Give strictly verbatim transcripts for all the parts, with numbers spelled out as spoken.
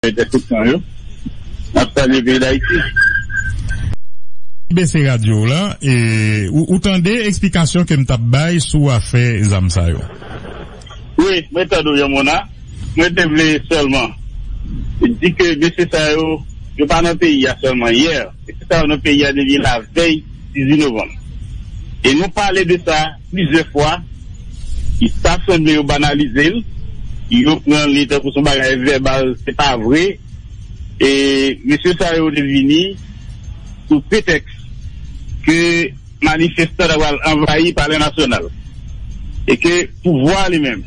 Mete tout tan yo. N ap salye peyi Dayiti. Bese radyo w la, e, ou, ou tande eksplikasyon ke m t ap bay sou afè zam sa yo? Wi, mwen tande w, Jean Mona. Mwen te vle sèlman di ke mesye sa yo, yo pa nan peyi a sèlman yè. Mesye sa yo nan peyi a depi lavèy dizuit novanm. E nou pale de sa plizyè fwa. Sa sanble yo banalize l. Yo pran li tankou se yon bagay vèbal, se pa vre. E mesye sa yo te vini sou pretèks ke manifestan ta pral anvayi Palè Nasyonal. E ke pouvwa li menm,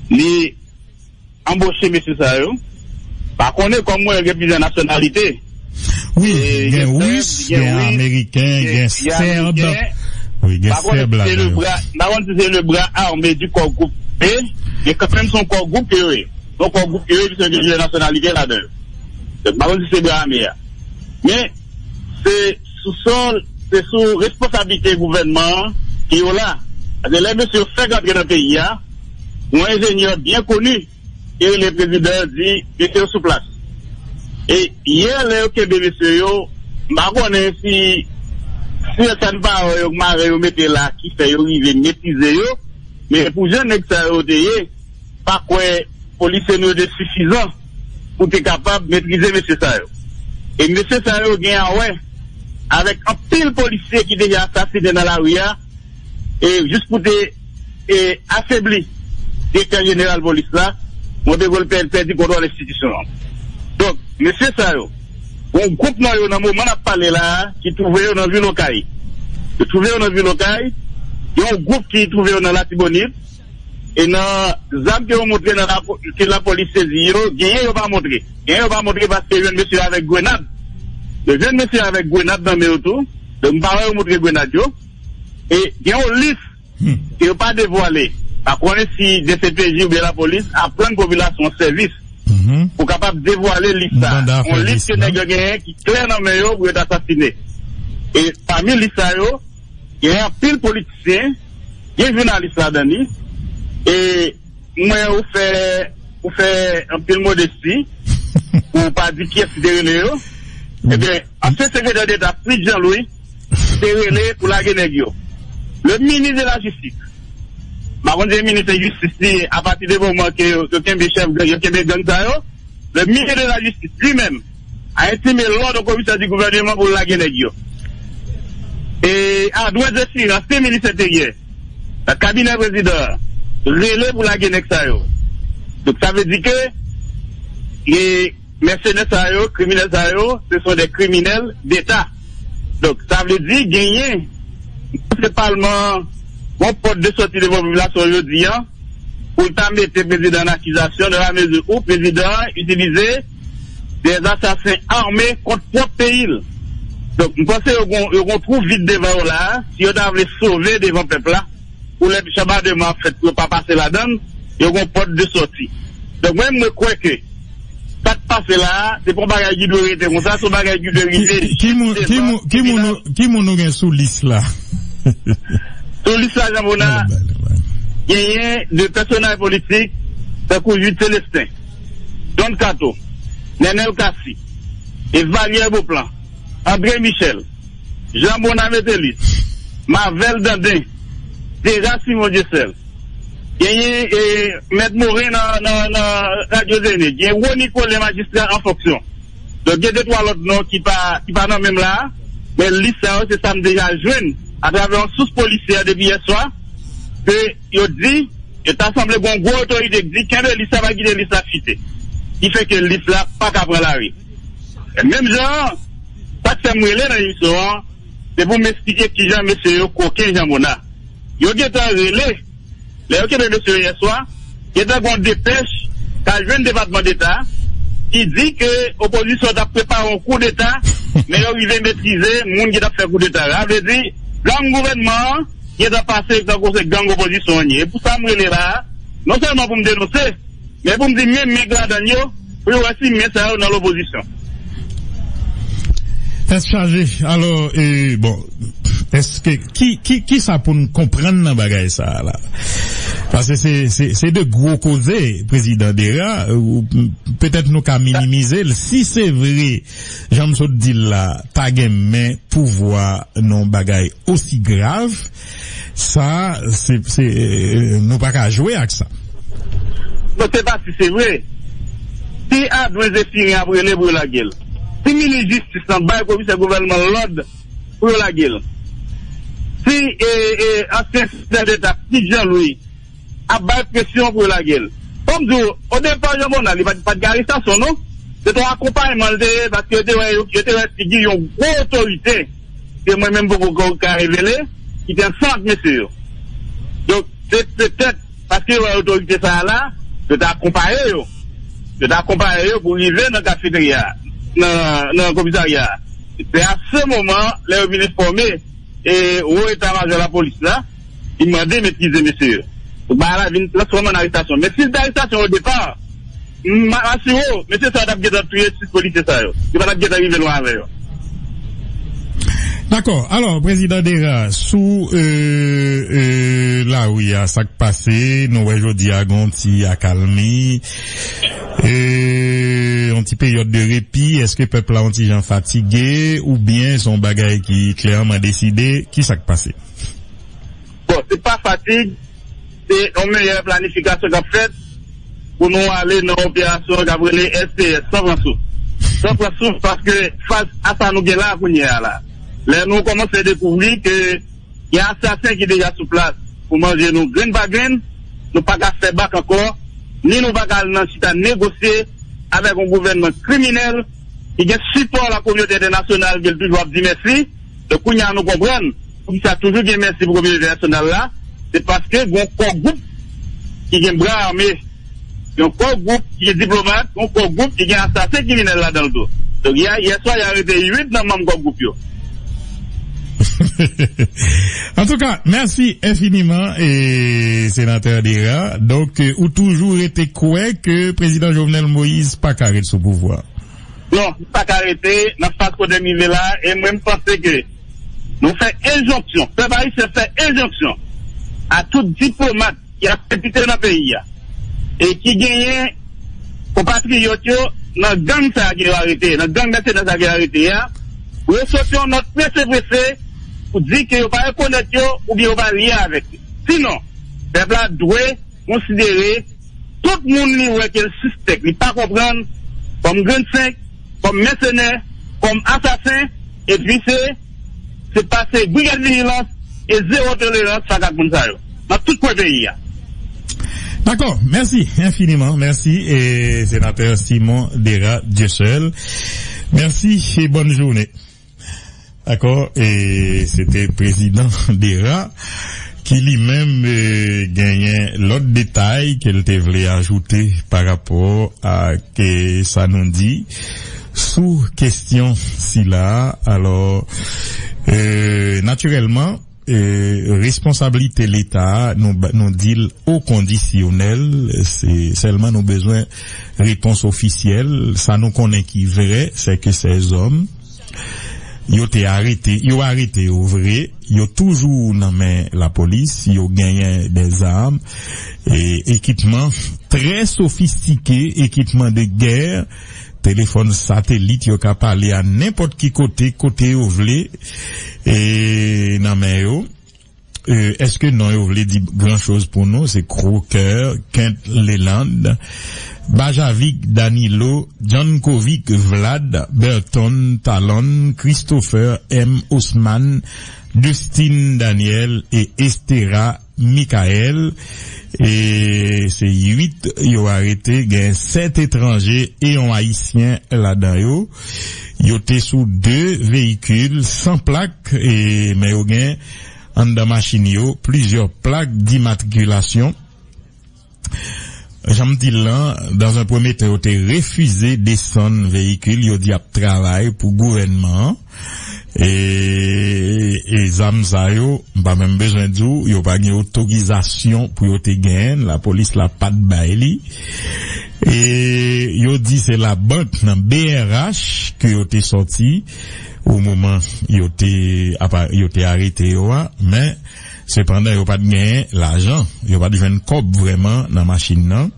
li anboche mesye sa yo. Pa konnen, kòm mwen gen plizyè nasyonalite. Wi, e, gen gen Ris, Sèb, gen gen Ris, Ameriken, gen gen, gen Sèb. Ameriken. Wi, gen Sèb ladan yo. M pa konn si se le bra ame di kò gwoup, men gen kanmenm se yon kò gwoup ke yo ye. Yon kò gwoup ke yo ye, piske gen plizyè nasyonalite ladan yo. Donk, m pa konn si se bra ame a. Men, se sou sòl, se sou responsablite gouvènman an ke yo la. Paske lè mesye yo fèk antre nan peyi a, yon enjenyè byen koni, e le prezidan di, mesye yo sou plas. E yè, lè yo kenbe mesye yo, m pa konnen si, si se sèl pawòl yo mare yo mete la ki fè yo rive metrize yo, men pou jan nèg sa yo te ye, pa kwè polisye nou yo te sifizan pou te kapab metrize mesye sa yo. E mesye sa yo gen a wè avèk anpil polisye ki deja asasinen nan lari a, e jis pou te, e, afebli direktè jeneral polis la, montre ke l pè-, pèdi kontwòl enstitisyon an. Donk, mesye sa yo, yon gwoup nan yo nan moman n ap pale la a, ki twouve yo nan vil Okay. Yo twouve yo nan vil Okay, gen yon gwoup ki twouve yo nan Latibonit, e nan zam ke yo montre nan lapo-, ke lapolis sezi yo, genyen yo pa montre. Genyen yo pa montre paske yo jwenn mesye avèk grenad. Yo jwenn mesye avèk grenad nan men yo tou. Donk, m pa wè yo montre grenad yo. E gen yon lis ke yo pa devwale. Pa konnen si D C P J oubyen lapolis ap rann popilasyon an sèvis pou kapab devwale lis sa. Yon lis ke nèg yo genyen ki klè nan men yo pou yo ta asasinen. E pami lis sa yo, gen anpil politisyen, gen jounalis ladan li. E mwen ou fè, ou fè anpil modesti pou pa di kiyès ki te rele yo. Ebyen, ansyen sekretè deta Fritz Jean Louis te rele pou lage nèg yo. Le ministre de la Justice, m pa konn si se minis jistis li ye, apati de moman ke yo, yo kenbe chèf gang, yo kenbe gang sa yo, le ministre de la Justice li menm a enstime lòd o komisè di gouvèneman pou l lage nèg yo. E Adrien Désiré, ansyen minis enteryè, nan kabinè prezidan an, rele pou lage nèg sa yo. Donk, sa vle di ke e mèsenè sa yo, kriminèl sa yo, ce sont des criminels d'État. Donk, sa vle di, genyen, se palman, yon pòt de sòti devan popilasyon jodi an, pou l ta mete prezidan an akizasyon, dans la mesure où prezidan an itilize des assassins armés kont pwòp peyi l. Donk, m panse yo gon, yo gon twou vid devan yo la a, si yo ta vle sove devan pèp la, pou lè chanbadèman ap fèt, pou yo pa pase ladan l, yo gon pòt de sòti. Donk, mwen, mwen kwè ke sa k pase la a, se pa yon bagay ki dwe rete konsa, se yon bagay ki dwe rive. Ki, ki, ki moun, ki moun, ki moun, ki moun nou gen sou lis la? Sou lis la, Jean Bernard, genyen de pèsonaj politik, tankou Jude Célestin, Don Kato, Nenel Cassy, Evalière Beauplan, André Michel, Jean Bernard Metellus, Marvel Dandin, Gérard Simon Dieuseul, genyen, e, Mèt Morin nan, nan, nan Radyo Zenith, genyen Rony Colin, majistra an fonksyon. Donk, gen de twa lòt non ki pa, ki pa nan menm la a, men lis sa yo, se sa m deja jwenn atravè yon sous polisyè depi yè swa, ke yo di, e ta sanble gen yon gwo otorite ki di, kenbe lis la, pa kite lis la fite. Ki fè ke lis la pa ka pran lari. E menm jan an, sa k fè m rele nan emisyon an, se pou m eksplike kijan mesye yo koken Jean Bernard. Yo gentan rele, lè yo kenbe mesye yo yè swa, gentan gen yon depèch k al jwenn Depatman Deta, ki di ke opozisyon t ap prepare yon koudeta, men yo rive metrize moun ki t ap fè koudeta. Sa vle di, gang gouvènman an gentan pase tankou se gang opozisyon an ye. E pou sa m rele la a, non sèlman pou m denonse, men pou m di men men k ladan l yo, pou yo wè si men sa yo nan lopozisyon. Tèt chaje. Alò, e, bon, èske, ki, ki, ki sa pou n konprann nan bagay sa a la? Paske se, se, se de gwo koze, Prezidan Dera, ou, petèt nou ka minimize l. Si se vre, jan m sot di l la, ta gen men pouvwa nan yon bagay osi grav, sa, se, se, nou pa ka jwe ak sa. Non, se pa si se vre. Si Adrien Zéphirin ap rele pou yo lage l, si minis jistis lan bay komisè gouvènman lòd pou yo lage l, si e, e, ansyen sekretè deta Ptit Jan Lwi ap bay presyon pou yo lage l. Fò m di w, odepa Jean Bonnat, li pa t, pa t gen arestasyon, non. Se te yon akonpayman l te ye, paske yo te wè, yo te wè figi yon gwo otorite. Ke mwen menm poko ka revele, ki te ansanm ak mesye yo. Donk, se petèt paske yo wè otorite sa a la, yo te akonpaye yo. Yo te akonpaye yo pou rive nan kafeterya a, nan, nan komisarya a. Se a se moman, lè yo vin enfòme e wo eta majò lapolis la, li mande metrize mesye yo. Donk, bagay la vin transfòme an arestasyon. Men si l te arestasyon odepa, m a asire w, mesye sa yo t ap gentan touye sis polisye sa yo. Yo pa t ap gentan rive lwen avè yo. Dakò. Alò, Prezidan Dera, sou, e, e, lari a, sa k pase, nou wè jodi a gen yon ti akalmi, e, yon ti peryòd de repi, èske pèp la yon ti jan fatige, oubyen se yon bagay ki klèman deside, ki sa k pase? Bon, se pa fatig, se yon meyè planifikasyon k ap fèt pou nou ale nan operasyon k ap rele S T S, san pran souf. San pran souf, paske fas a sa nou gen la kounye a la. Lè nou kòmanse dekouvri ke gen asasen ki deja sou plas pou manje nou grenn pa grenn, nou pa ka fè bak ankò, ni nou pa ka al nan chita negosye avèk yon gouvènman kriminèl ki gen sipò lakominote entènasyonal ke l toujou ap di mèsi. Donk, kounye a nou konprann poukisa toujou gen mèsi pou kominote entènasyonal la, se paske gen yon kò gwoup ki gen bra ame, gen yon kò gwoup ki gen diplomat, gen yon kò gwoup ki gen asasen kriminèl ladan l tou. Donk, yè, yè swa, y arete uit nan manm kò gwoup yo. Antouka, mèsi enfiniman, e, Senatè Dera. Donk, ou toujou rete kwè ke Prezidan Jovenel Moïse pa ka ret sou pouvwa? Non, li pa ka rete nan faz kote m rive la, e mwen, m panse ke nou fè enjonksyon, pèp ayisyen fè enjonksyon a tout diplomat ki ap pepite nan peyi a, e ki genyen konpatriyòt yo nan gang sa a ke yo arete, nan gang mèsenè sa a ke yo arete a, pou yo soti yon nòt prese prese pou di ke yo pa rekonèt yo oubyen yo pa lye avèk yo. Sinon, pèp la dwe konsidere tout moun li wè ke l sispèk, li pa konprann, kòm grenn senk, kòm mèsenè, kòm asasen, epi se, se pase brigad vijilans e zewo tolerans fas ak moun sa yo, nan tout kwen peyi a. Dakò, mèsi enfiniman, mèsi, e, Senatè Simon Dera Dieuseul. Mèsi e bòn jounen. Dakò, e se te Prezidan Dera ki li menm, e, genyen lòt detay ke l te vle ajoute pa rapò ak, e, sa nou di sou kesyon sila. Alò, e, natirèlman, e, responsablite Leta a, nou, nou di l o kondisyonèl, se sèlman nou bezwen repons ofisyèl. Sa nou konnen ki vrè, se ke sèzòm yo te arete, yo arete yo vre, yo toujou nan men lapolis, yo genyen dèzam, e, ekipman trè sofistike, ekipman de gè, telefòn satelit, yo ka pale a nenpòt ki kote, kote yo vle, e, nan men yo. E, èske non yo vle di gran choz pou nou? Se Croker, Kent Leland, Bajavik Danilo, Jankovic Vlad, Berton Talon, Christopher M. Osman, Dustin Daniel e Estera Michael. E se uit yo arete, gen sèt etranje e yon ayisyen ladan yo. Yo te sou de veyikil san plak, e, men yo gen anndan machin yo plizyè plak dimatrikilasyon. Jan m di l lan, dans un premier temps, yo te refize desann veyikil, yo di ap travay pou gouvènman an. E, e zam sa yo, m pa menm bezwen di w, yo pa gen otorizasyon pou yo te genyen, lapolis la pa t bay li. E yo di se labank nan B R H ke yo te sòti o moman yo te apa-, yo te arete yo a, men Sepandan, yo pa t genyen lajan, yo pa t jwenn kòb vrèman nan machin nan,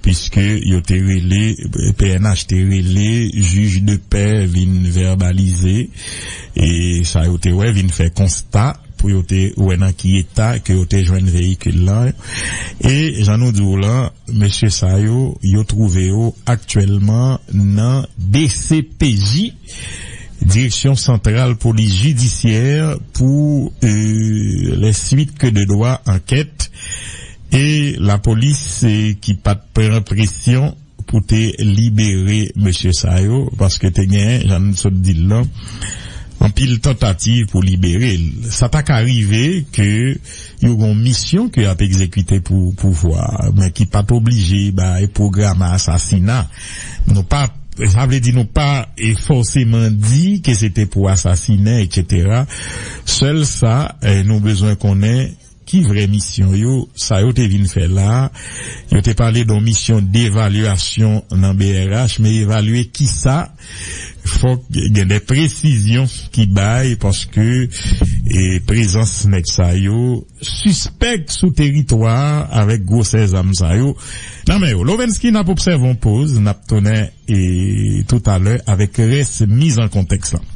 piske yo te rele, P N H te rele jij de pè vin vèbalize e sa yo te wè, vin fè konsta pou yo te wè nan ki eta ke yo te jwenn veyikil lan. E jan nou di w lan, mesye sa yo, yo twouve yo aktyèlman nan D C P J, Direksyon Santral Polis Jidisyè, pou euh, les suites que de droit ankèt. E lapolis eh, ki pa t pran presyon pou te libere mesye sa yo, paske te gen, jan n sot di l lan, anpil tantativ pou libere l. Sa ta ka rive ke yo gen yon misyon ke y ap egzekite pou pouvwa, men ki pa t oblije bay pwogram asasina. Nou pa, sa vle di nou pa e fòseman di ke se te pou asasinen, etsetera. Sèl sa eh, nou bezwen konnen ki vrè misyon yo, sa yo te vin fè la. Yo te pale de yon misyon devalyasyon nan B R H, men evalye kisa, fòk gen de presizyon ki bay, paske eh, prezans nèg sa yo sispèk sou teritwa avèk gwosè zam sa yo nan men yo. Lovensky, n ap obsève yon poz, n ap tounen eh, toutalè avèk rès miz an kontèks lan.